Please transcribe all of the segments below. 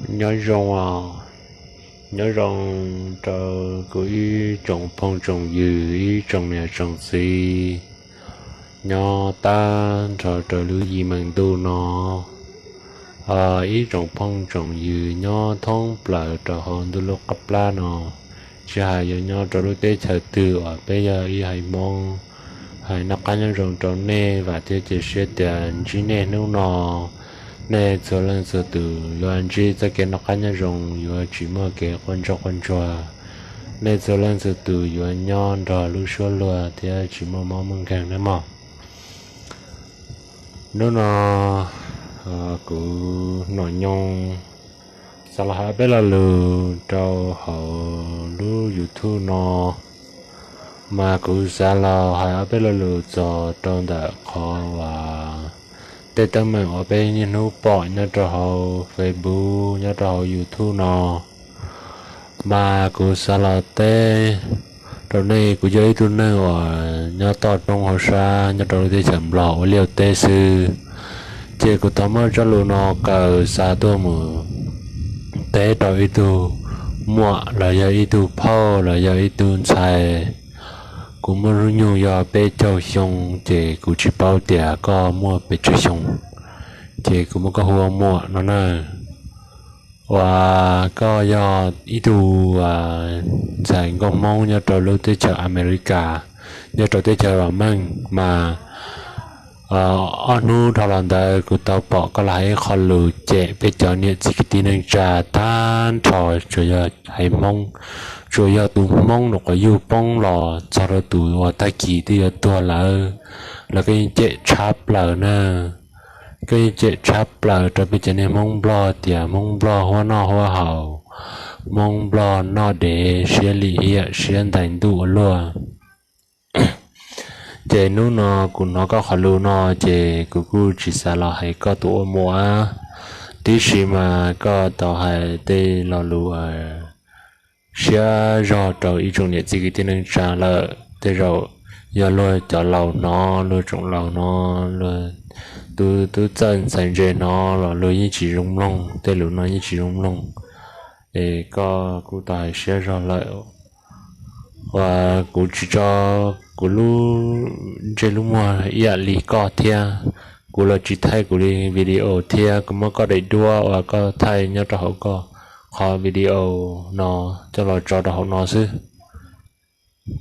Nyob zoo, nyob zoo rau kuv ib tsoom phooj tsoom ywg, ib tsoom niam tsoom txiv nyob tag nrho rau lub yim meem ntuj no. Ib tsoom phooj tsoom ywg nyob thoob plaws rau hauv ntuj lub qab plab no, tsis hais yuav nyob rau lub teb chaws twg uas peb yog ib haiv Hmoob, hais noj qab nyob zoo rau nej, vam thiab cia siab tias ntsib nej hnub no nej txhua leej txhua tus yuav ntsib txoj kev noj qab nyob zoo, yuav tsis muaj kev quaj ntsoj quaj ntsuag, nej txhua leej txhua tus yuav nyob nrog lub suab luag thiab tsis muaj mob muaj nkeeg nawb mog. Hnub no kuv Nom Nyoog xav los hais ob peb lo lus rau hauv lub YouTube no, mas kuv xav los hais ob peb lo lus txog rau ntawm qhov uas tej teeb meem uas peb niaj hnub pom nyob rau hauv Facebook, nyob rau hauv YouTube no. Mas kuv xav los teb rau nej, kuv yog ib tug neeg uas nyob toj roob hauv sab nyob rau lub teb chaws Nplog ua liaj ua teb xwb, ces kuv tau muab zaj lus no kaw xa tuaj mus teb rau ib tug muam los yog ib tug phauj los yog ib tug ntxhais. Kuv muaj hnub nyoog yog peb caug xyoo, ces kuv tsis paub tias koj muaj pes tsawg xyoo, ces kuv muab koj hu ua muam no na. Uas koj yog ib tug ntxhais nkauj Hmoob nyob rau lub teb chaws Amelikas, nyob rau teb chaws Vam Meej mas ob hnub dhau los ntawd kuv tau pom koj los hais ib qho lus cem peb cov niam txiv kwv tij neej tsa tag nrho, tsuas yog haiv Hmoob, tsuas yog tus Hmoob nyuam qhuav yug poob los txog rau tus uas tag kis twb yuav tuag lawm, los koj yeej cem tshab plaws na. Koj yeej cem tshab plaws rau peb cov niag Hmoob Nplog tias Hmoob Nplog huab noj huab haus, Hmoob Nplog noj dev siab lim hiam siab ntais ntuj ua luaj. Ces hnub no kuv hnov koj qhov lus no ces kuv kuj tsis xav los hais koj tus ua muam, tiam sis mas koj tau hais tej lo lus siab zog rau ib tsoom niam txiv kwv tij neej tsa lawm. Tej zaum yog luag cov laus hnov, luag tsoom laus hnov, luag tub tub txawj ntxhais ntse hnov los luag yeej tsis zoo mloog, tej lus no yeej tsis zoo mloog. Es koj kuj tau hais siab zog lawm, uas kuv tsis tso kuv lub ntsej lub muag ib yam li koj thiab. Kuv los tsis thaij kuv li video thiab, kuv muab koj daim duab uas koj thaij nyob rau hauv koj qhov video no coj los tso rau hauv no xwb.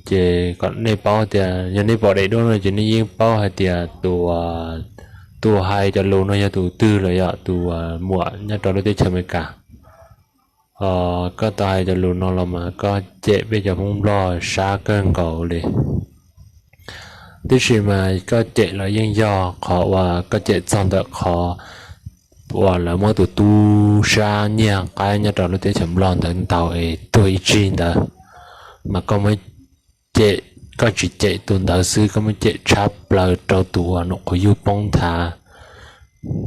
Ces kom nej paub tias yog nej pom daim duab no ces nej yeej paub hais tias tus, tus hais cov lus no yog tus twg lawm, yog tus muam nyob rau lub teb chaws Amelikas. Koj tau hais cov lus no los mas koj cem peb cov Hmoob Nplog sab kawg nkaus li. Tiam sis mas koj cem los yeej yog qhov uas koj cem txog ntawm qhov uas lawv muab tus tub sab nyiag qaib nyob rau lub teb chaws Nplog ntawd ntaus es tuag ib tsig ntawd, mas koj muab cem, koj tsis cem tus ntawd xwb, koj muab cem tshab plaws rau tus uas nyuam qhuav yug poob nthav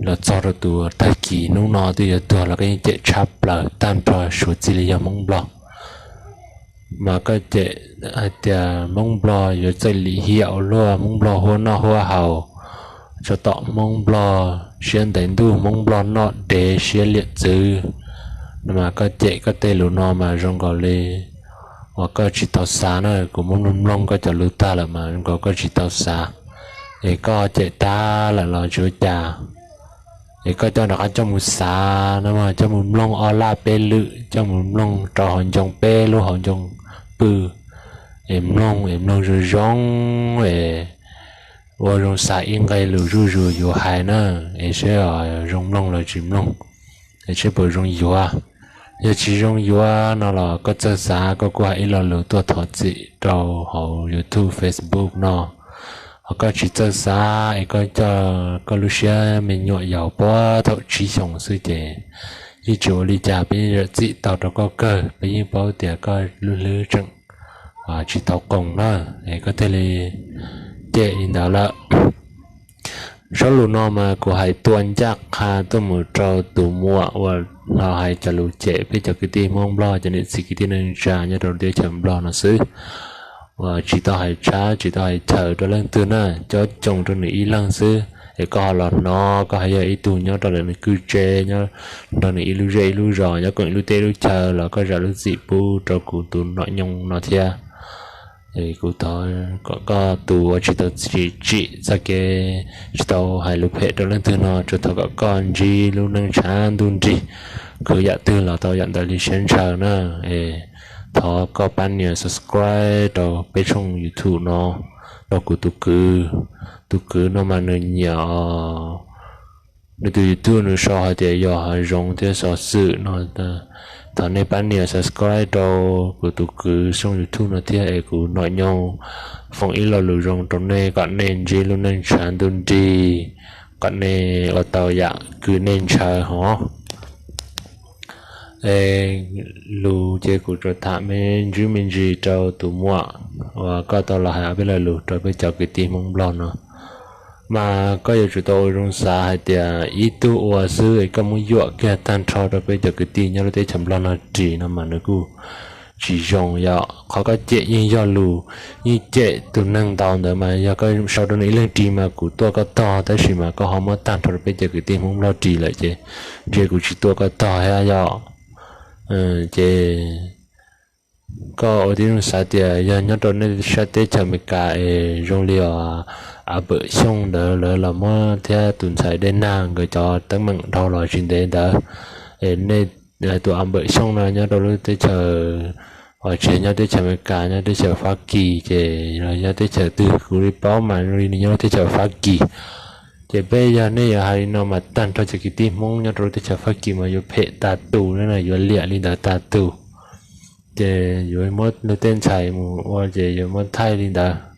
los txog rau tus tag kis hnub no twb yuav tuag los koj yeej cem tshab plaws tag nrho, suav txij li yog Hmoob Nplog. Mas koj cem hais tias Hmoob Nplog yuav txawj lim hiam ua luaj, Hmoob Nplog huab noj huab haus, tso tom Hmoob Nplog siab ntais ntuj, Hmoob Nplog noj dev siab liam txwv. Mas koj cem koj tej lus no mas zoo nkaus li uas koj tsis tau xav na. Kuv muab mloog mloog koj cov lus tag lawm mas zoo nkaus koj tsis tau xav, es koj cem tag lawm los tsis ua cas, es koj coj rov qab coj mus xav no mas coj mus mloog ob laj peb lwm, coj mus mloog rau hauv ncoo peb lub hauv ncoo pw, es mloog es mloog zoo zoo, es ua zoo xav ib nqe lus zuj zus yuav hais na, es seb zoo mloog los tsis mloog, es seb puas zoo yuav. Yog tsis zoo yuav no los koj txawj xav, koj kuj hais ib lo lus tuaj thov txim rau hauv YouTube, Facebook no. Ho koj tsis txawj xav es koj coj koj lub siab me nyuam yaus puag thaum tsib xyoos xwb ces yeej tsis ua li cas, peb yeej zam txim tau rau koj kawg, peb yeej paub tias koj lub hlwb tseem tsis tau qoos na, es koj thiaj li cem li ntawd lawm. Zaj lus no mas kuv hais tua ncaj qha tuaj mus rau tus muam uas los hais cov lus cem peb cov kwv tij Hmoob Nplog, cov niam txiv kwv tij neej tsa nyob rau teb chaws Nplog no xwb, uas tsis tau hais tshab tsis tau hais chaw rau leej twg na, cob coos rau nws ib leeg xwb. es koj ho los hnov koj ho yog ib tug nyob rau ntawm nws kwj tse, nyob nrog nws ib lub zej ib lub zos, nyob koom ib lub teb lub chaw los koj zam lub txim pub rau kuv tus nom nyoog no thiab. Kuv thov kom koj tus uas tsis tau tsim txoj kev, tsis tau hais lus phem rau leej twg no, tsuas thov kom koj ntsib lub neej tshav ntuj nrig, khwv yam twg los tau yam ntawd li siab ntshaw na. Thov koj pab nias subscribe rau peb tshooj YouTube no rau kuv tus kwv. Tus kwv no mas nws nyiam, nws tus YouTube nws sau hais tias yog hav zoov thiab xov xwm no. Thov nej pab nias subscribe rau kuv tus kwv tshooj YouTube no thiab es kuv nom nyoog foom ib lo lus zoo rau nej kom nej ntsib lub neej tshav ntuj nrig, kom nej ua tau yam kwv nej ntshaw hov. Es lus ces kuv tsuas tham me ntsis me ntsis rau tus muam uas koj tau los hais ob peb lo lus rau peb cov kwv tij Hmoob Nplog no. Mas koj yuav tsum tau ua zoo xav hais tias ib tug ua xwb es koj muab yuam kiag tag nrho rau peb cov kwv tij nyob lub teb chaws Nplog no ris no mas nws kuj tsis zoo yom. Qhov koj cem yeej yog lus, yeej cem tus neeg ntawd ntawd mas yog koj sau rau nws ib leeg ris mas kuv tuaj koj tog, tab sis mas koj ho muab tag nrho rau peb cov kwv tij Hmoob Nplog ris lawm ces ntshe kuv tsis tuaj koj tog thiab yom. Ces koj ua tib zoo xav tias yog nyob rau nej sab teb chaws Amelikas es zoo li os, Av Npawm Xyooj ntawd lawv los muab thiab tus ntxhais Dej Nag nkawd cov teeb meem dhau los tsis ntev ntawd, es nej, tus Av Npawm Xyooj no nyob rau lub teb chaws, uas tsis nyob teb chaws Amelikas, nyob teb chaws Fab Kis ces los yog teb chaws twg kuv li paub mas zoo li nws nyob lub teb chaws Fab Kis. Ces peb yog nej yuav hais li no mas tag nrho cov kwv tij Hmoob nyob rau lub teb chaws Fab Kis mas yuav phem tas tus na, yuav liam li ntawd tas tus. Ces yuav muab luag tej ntxhais mus ua ces yuav muab thaij li ntawd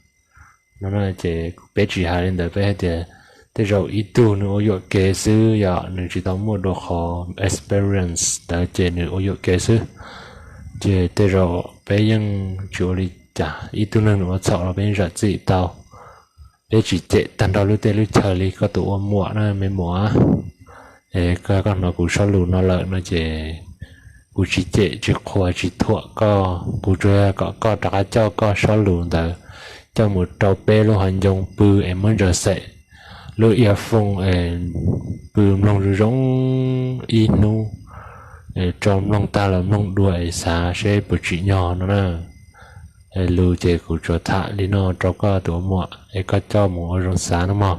no. Ces peb tsis hais li ntawd, peb hais tias tej zaum ib tug nws ua yuam kev xwb yom, nws tsis tau muaj dua qhov experience ntawd ces nws ua yuam kev xwb. Ces tej zaum peb yeej tsis ua li cas, ib tug neeg nws ua txhaum los peb yeej zam txim tau. Peb tsis cem tag nrho lub teb lub chaw li koj tus ua muam na me muam. Es koj hnov kuv zaj lus no lawm no ces kuv tsis cem tsis qhuas tsis thuam koj, kuv tsuas kom koj rov qab coj koj zaj lus ntawd coj mus rau peb lub hauv ncoo pw es muab ntsaws xes lub earphone es pw mloog zoo zoo ib hnub, es tso mloog tag los mloog dua es xav seb puas tsim nyog no na. Es lus ces kuv tsuas tham li no rau koj tus ua muam es koj coj mus ua zoo xav no mog.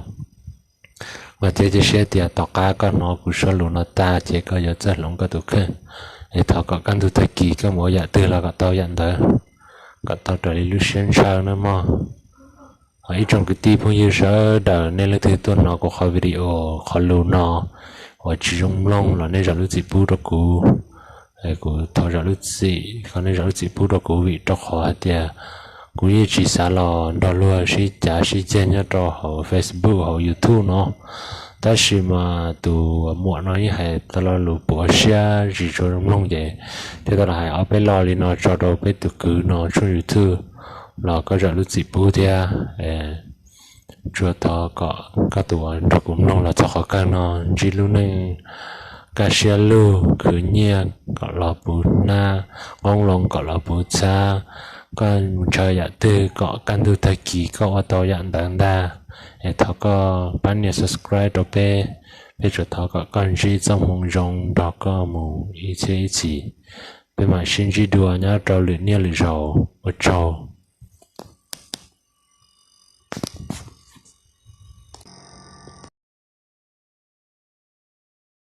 Vam thiab cia siab tias tom qab koj hnov kuv zaj lus no tag ces koj yuav txawj hloov koj tus kheej, es thov kom kaj ntug tag kis koj mus ua yam twg los kom tau yam ntawd, kom tau raws li lub siab ntshaw no mog. Ib tsoom kwv tij phooj ywg sawv daws, nej leej twg tuaj hnov kuv qhov video qhov lus no uas tsis zoo mloog los nej zam lub txim pub rau kuv. Kuv thov zam lub txim, kom nej zam lub txim pub rau kuv vim rau qhov hais tias kuv yeej tsis xav los nrog luag sib cav sib ceg nyob rau hauv Facebook hauv YouTube no. Tab sis mas tus muam no yeej hais tau lo lus puav siab tsis tshua zoo mloog ces thiaj tau los hais ob peb lo li no tso rau peb tus kwv no tshooj YouTube los koj zam lub txim pub thiab. Tsuas thov kom koj tus uas nrog kuv mloog los txog qhov kawg no ntsib lub neej kaj siab lug, khwv nyiaj kom los puv hnab, qoob loo kom los puv txhab, koj mus ntshaw yam twg kom kaj ntug tag kis koj ua tau yam ntawd ntag. Es thov koj pab nias subscribe rau peb, peb tsuas thov kom koj ntsib txoj hmoo zoo nrog koj mus ib txhiab ib txhis. Peb mam sib ntsib dua nyob rau lwm niaj lwm zaus, ua tsaug.